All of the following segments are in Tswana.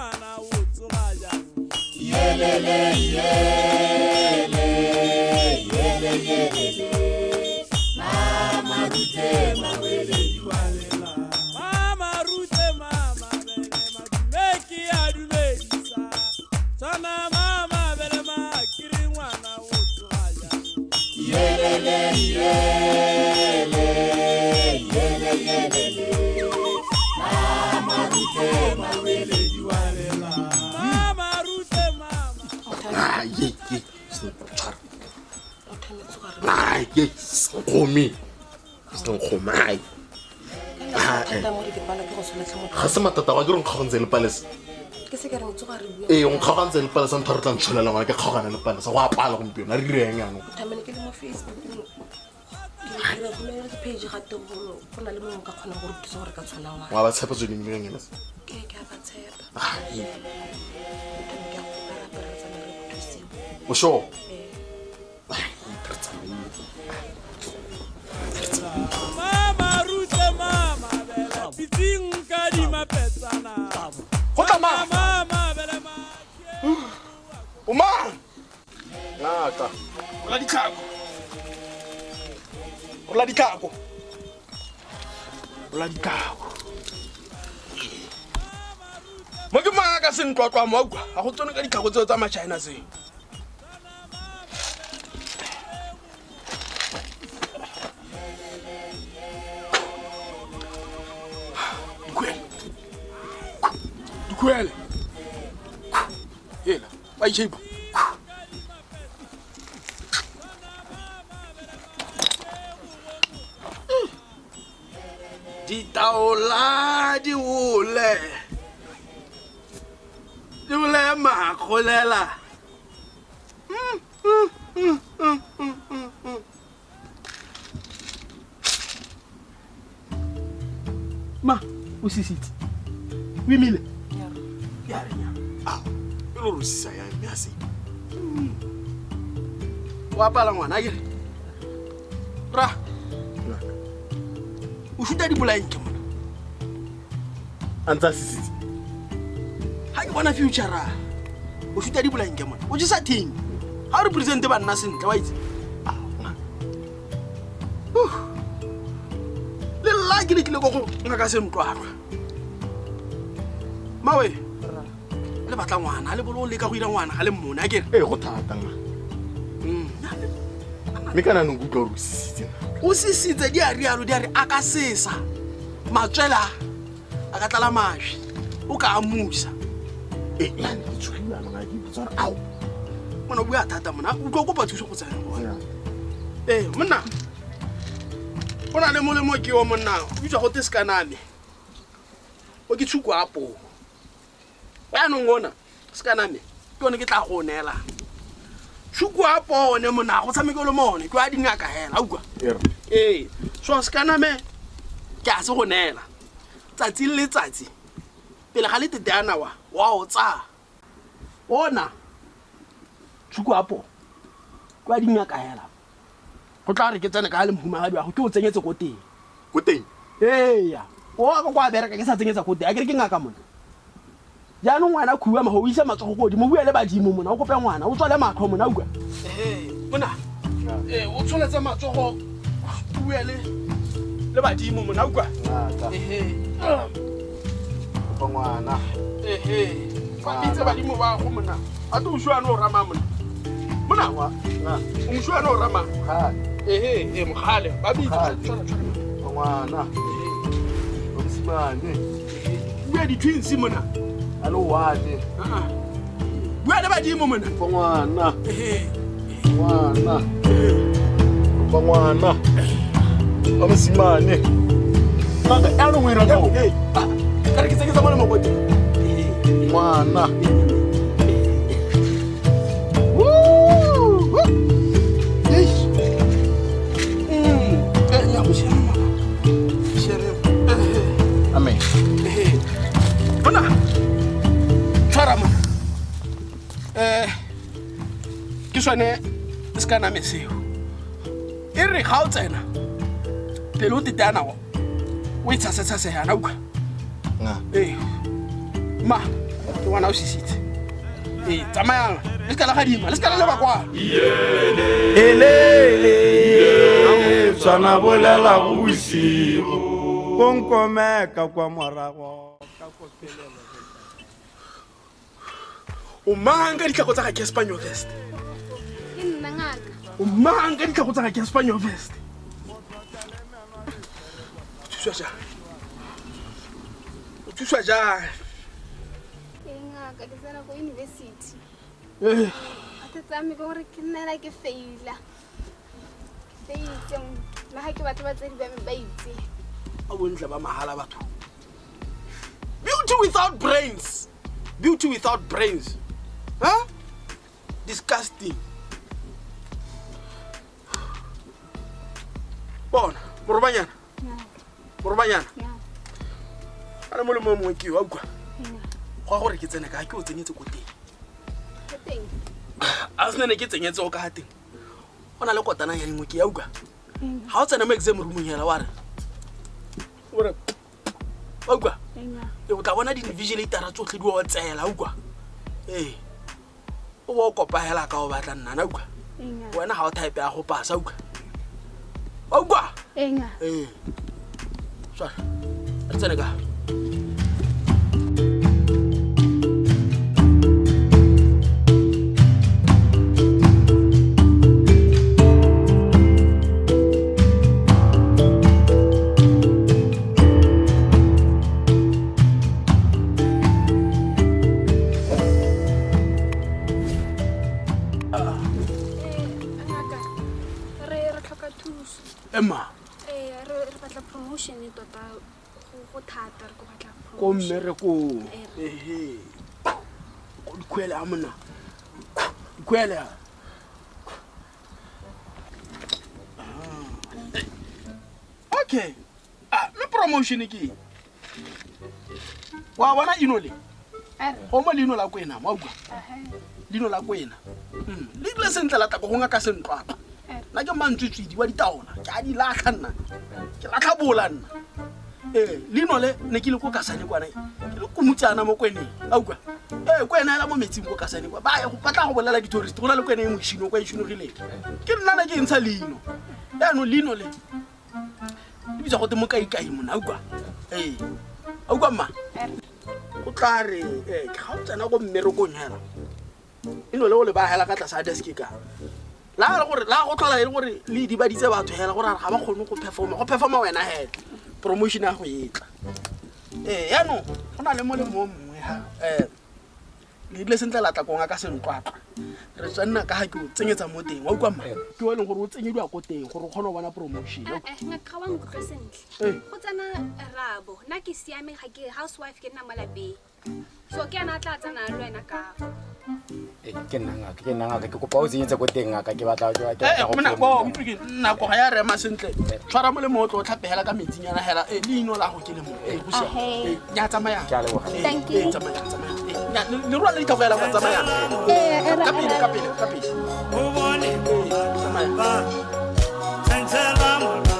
ngwana o tsoga jang. Yelele yele yele yelele mama rute mawele diwalela. Mama rute mama bele madume ke a dumedisa. Tshwana mama bele ma ke re ngwana o tsoga jang. Yelele yele yele yelele mama rute mawele diwalela. Mama rute mama. Ah, ye, ye, tshwara. Ai, ye, nkgome. Nkgome, ai. Ga se matata wa ke re nkgaogantse le Palesa. Ee, o nkgaogantse le Palesa, ntho re tla ntsholela ngwana ke kgaogane le Palesa. Go a pala gompieno, a re direng jaanong? Wa ba tshepa tsone mme ena? O sure? Mama rute mama bele pitsing ka di mapetsana. Go tla mang? Mama bele ma. O mang? Ngaka. Rola ditlhako. Rola ditlhako. Rola ditlhako. Mo ke mang ka sentlwatlwa mo utlwa? Ga go tsone ka ditlhako tseo tsa ma-China tseo. Dikhuele. Dikhuele. Hela, ba itšheipa. Ditaola di ole. Di ole makgolela. Ma, o sisitse. O imile? Ya re nya. Ao, e le gore o sisa yang mme a se. O apala ngwana akere? Ra. O shuta dipolaeng ke mona. A ntse a sisitse. Ha ke bona future ra. O shuta dipolaeng ke mona. O jesa team. Ha o represente banna sentle wa itse. Le nna ke lekile ko go ngaka sentlwatlwa. Mawe, le batla ngwana, le bolo o leka go ira ngwana ga le mmone akere? Ee, go thata nna. Mme kana ne nkutlwa gore o sisitse nna. O sisitse di a rialo, di a re a ka sesa. Matswela a ka tlala mašwi, o ka amusa. Ee, nna ke tshogile jaanong, a ke ipotsa gore ao. Monna o bua thata monna, o utlwa o kopa thuso go tsaya gona. Yeah. Ee, monna, o na le molemo ke o monna, o bitswa gote sekaname. O ke tshuko a poo. Jaanong ona, sekaname, ke one ke tla go neela. Tshuko a poo one monna, go tshameke le mo one, ke wa dingaka hela, utlwa? Ee, so sekaname ke a se go neela. Tsatsi le letsatsi, pele ga le teteana wa, wa o tsaya. Ona, tshuko a poo, ke wa dingaka hela. Go tla re ke tsene ka le mohumagadi wa go ke o tsenyetse ko teng. Ko teng? Eya, o wa ka kwa bereka ke sa tsenyetsa ko teng, a kere ke ngaka mona. Jaanong ngwana khua mago o isa matsogo ko godimo, o bua le badimo mona, o kope ngwana, o tswale matlho mona, utlwa. Ee, mona. Ee, o tsholetse matsogo, o bue le le badimo mona, utlwa. Ngaka. Ehe. Kopa ngwana. Ehe. Ba bitse badimo ba go mona. A to ushwa no rama mona. Mona Ngwa. o moshwa no rama. Mogale. Ehe, e mogale, ba bitse. Mogale. Tshwara, tshwara. Ngwana. Wa mosimane. Bua di-twins mona. A le one. Ah. Bua le badimo mona. Kopa ngwana. Ehe. Ngwana. Kopa ngwana. Wa mosimane. Ngaka, ya re o ira ka o. Hey, ah, ka re ke tsenyetsa mo le mokoti. Ngwana. Woo! Eish. Ya, o siame mama. Siame. Amen. Monna, tshwara monna. Ke sone se ka name seo. E re ga o tsena, pele o teteana o, o e tshasetshase yana, utlwa? Nga. Ee. Ma, Ke ngwana o sisitse. Ee, tsamayang. Le seka la gadima, le seka la leba kwa. Elele tshwana bolela go bosigo o nkomeka kwa morago ka kopelelo. O mang ka ditlhako tsa ga Casper Nyovest? Ke nna ngaka. O mang ka ditlhako tsa ga Casper Nyovest? O thuswa jang? O thuswa jang? Ee ngaka, ke tsena ko university. Eh. Batho tsa me ke gore ke nnela ke faila. Ke faitse le ga ke batho batsadi ba me ba itse. A bontle ba mahala batho. Beauty without brains. Beauty without brains. Huh? Disgusting. Bona, morobanyana. Morobanyana. A le molemo o mongwe ke yo, a utlwa. Go a gore ke tsene ka ke o tsenyetse ko teng. Ko teng. A se nene ke tsenyetse o ka teng. O na le kotana ya nngwe ke ya utlwa. Ha o tsena mo exam roomong hela wa re. O re wa utlwa? E o tla bona di-invigilator tsotlhe di o tsela, utlwa. Ee. O bo o kopa hela ka o batla nnana, utlwa. Wena ga o type ya go pasa, utlwa. Wa utlwa? Ee. Tshwara. Re tsene ka. Emma. Re batla promotion tota go thata re go batla ko mmerekong. Ehe. Ko dikhwele a monna. Dikhwele a. Okay. Ah, me promotion ke. Wa bona ino le? Go mo leino la kwena, ma utlwa. Leino la kwena. Le dile sentle la tla go ngaka sentlwapa. Nna ke mantswitswidi wa ditaola, ke a di latlha nna. Ke latlha bola nna. Ee, leino le ne ke le ko Kasane kwana, ke le kumutsana mo kweneng. A utlwa? Ee, kwena ela mo metsing ko Kasane kwa. Ba ba tla go bolela di-tourist, go na le kwena e mošino kwa e šinogileng. Ke nna ne ke ntsha leino. Jaanong leino le le bitsa gote mokaikai mona, a utlwa? Ee. A utlwa mma? Go tla re ke ga o tsena ko mmerekong hela. Eno le o le ba hela ka tlase a desk ka. La gore la go tlhola e le gore le dibaditse batho hela gore ga ba kgone go performa, go performa wena hela. Promotion ya go etla. Ee, yaanong go na le molemo o mongwe ha le rile sentle la tla ko ngaka sentlwatla. Re tswanna ka ga ke o tsenyetsa mo teng, wa utlwa mma? Ke o e leng gore o tsenyediwa ko teng gore o kgone go bona promotion. Ngaka ga wa nkutlwa sentle. Go tsena rabo, nna ke siame ga ke housewife ke nna mo lapeng. So ke ena a tla tsena le wena ka. Ke nna ngaka, ke nna ngaka, ke kopa o tsenyetse ko teng ngaka, ke batla ke batla go Monna, bo, utlwe ke nako ga ya rema sentle. Tshwara molemo o tlo o tlhapegela ka metsinyana hela. Leino la go ke le mo. Go siame. Nya tsamaya. Ke a leboga. Thank you. Tsamaya, tsamaya. Nya le rwala ditlhako hela kwa tsamaya. Ka pele, ka pele, ka pele. O bone Tsamaya. Tshentshela mola.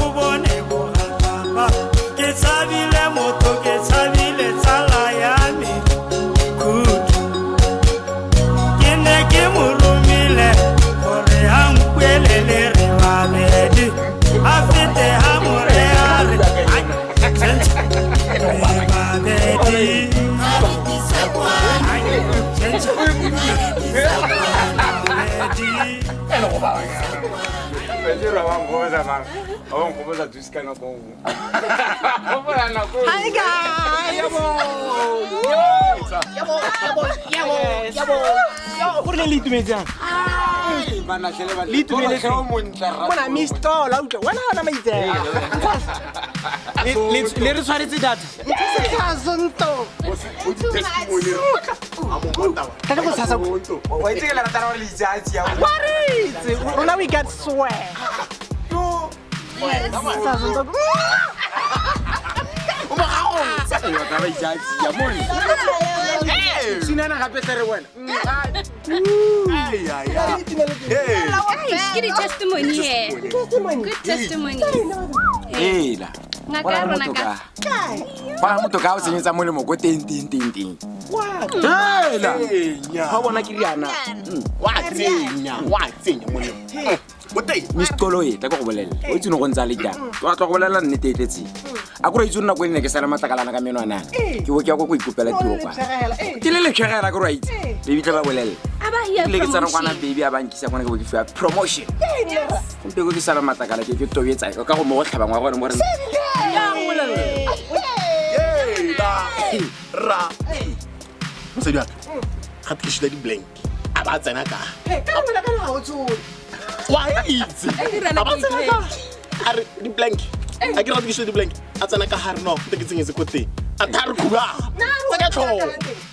O bone bogatlapa. Ke tshabile motho, ke tshabile tsala ya me. Kudu. Ke ne ke mo romile gore a nkuelele re babedi. A fete a mo re a re, ai, tshentshela re babedi. Ai, tshentshela re babedi. Hi guys. Gore le itumetse jang? Le itumeletse. Mona mistola utlwa wena ga ona maitseo. Le re tshwaretse data. Tla go tshasa. Wa itse ke le ratana gore le itse a tsia. Wa re itse. Rona we got swag. O mo gagong. Ba ba itse a tsia mone. Sinana gape tle re wena. Ai ai ai. Ke di testimony he. Good testimony. Ela. Ngaka ya rona ka. Ba motho ka o tsenyetsa molemo ko teng teng teng teng. Hela. Ha bona ke riana. Wa tsenya molemo. O teng. Mistolo e tla go bolela. O itse no go ntsa le jang. Wa tla go bolela nnete e tletse. A go itse nna go nne ke sala matlakalana ka menwana. Ke bo ke ya go go ikopela tiro kwa. Ke le lechegela ke right. Baby tla ba bolela. Le ke tsana kwana baby a ba nkisa kwana ke bo ke fiwa promotion. Gompieno ke sala matlakala ke ke tobetsa ka go mo go tlhabang wa gone mo re. Ra. Mosadi wa ka. Ga ke shida di blank. A ba tsena ka. Ka bona ka ha o tsole. Wa itse. A ba tsena ka. A re di blank. A ke rata ke shida di blank. A tsena ka hare no, ke tsenyetse ko teng. A thare khuba. Tsa ka tlhogo.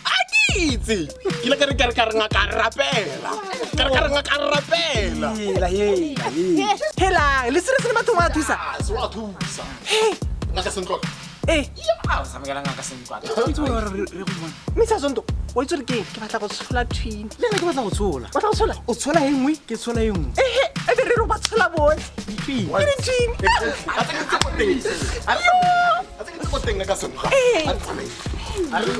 A ke itse. Ke ile ka re ka re ngaka rapela. Ka re ngaka rapela. Hela hela. Hela, le sere se batho wa thusa. Se wa thusa. Ngaka sentloka. Ya, o tshamekela ngaka sentloka. Itse gore re go bona. Mme sa sonto, o itse gore ke ke batla go tshola twin. Le nna ke batla go tshola. Batla go tshola? O tshola e nngwe, ke tshola e nngwe. Ehe, e be re re ba tshola botlhe. Twin. Ke di twin. A tsengetse ko teng. A tsengetse ko teng ngaka sentloka. A tsamaye. A re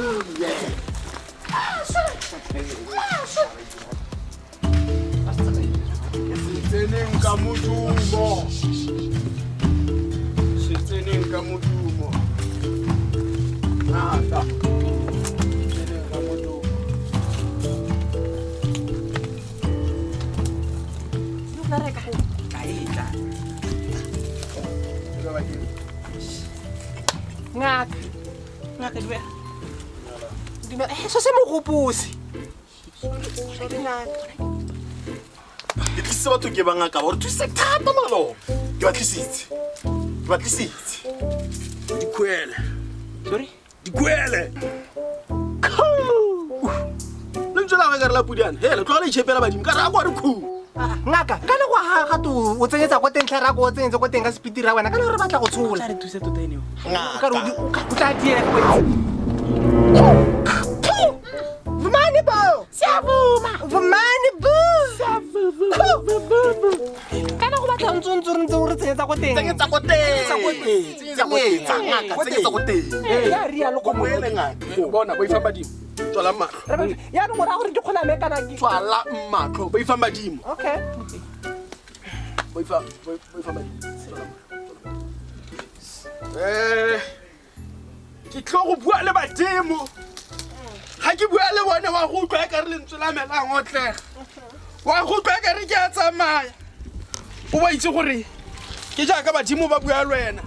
Setseneng ka modumo. Setseneng ka modumo. Nata. Setseneng ka modumo. No ba reka. Ka etla. Ngaka. Ngaka dumela. Dumela. So se mo gopose. Sorry ngaka. Ke tlisitse batho ke ba ngaka gore thuse thata malo. Ke ba tlisitse. Dikwele. Sorry? Dikwele. Le ntse la ga re la pudiana. Hele, tlogela itshepela badimo ka re a kwa re khu. Ngaka, ka le go ga to o tsenyetsa ko teng tlhara go tsenyetsa ko teng ka speed ra wena ka le re batla go tshola. Re thuse tota ene. Ngaka. Ka re o tla diela go. Vumani bo. Siyavuma. Vumani bo. Kana go batla ntse ntse o re tsenyetsa ko teng. Tsenyetsa ko teng. Tsenyetsa ngaka, tsenyetsa ko teng. Ya ria le go moele ngaka. Bona bo ifa badimo. Tswala matlho. Ya no gore gore di kgona me kana ke. Tswala matlho, bo ifa badimo. Okay. Bo ifa badimo. Ke tlo go bua le badimo. Ga ke bua le bone wa go utlwa ka re lentswe la me la ngotlega. Wa go utlwa ka re ke a tsamaya. O ba itse gore ke jaaka badimo ba bua le wena.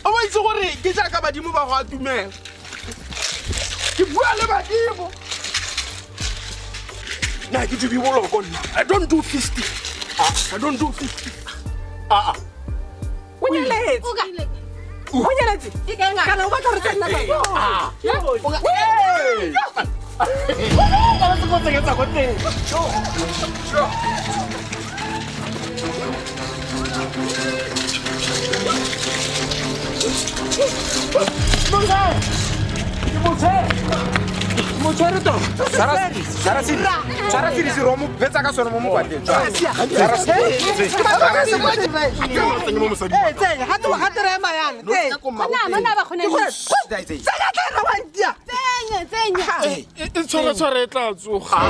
O ba itse gore ke jaaka badimo ba go atumela. Ke bua le badimo. Nna ke dubi boloko nna. I don't do fisting. I don't do fisting. O nyaletse. O nyaletse. Kana o batla re tsena ka. Ka se go tsenyetsa ko teng. Tshwara se romo betsa ka sone mo mokwatleng. Tsenya ga te re ema yana. Mona ba kgone. Tsenya tla re wa ntia. Tsenya. E tshware e tla tsoga.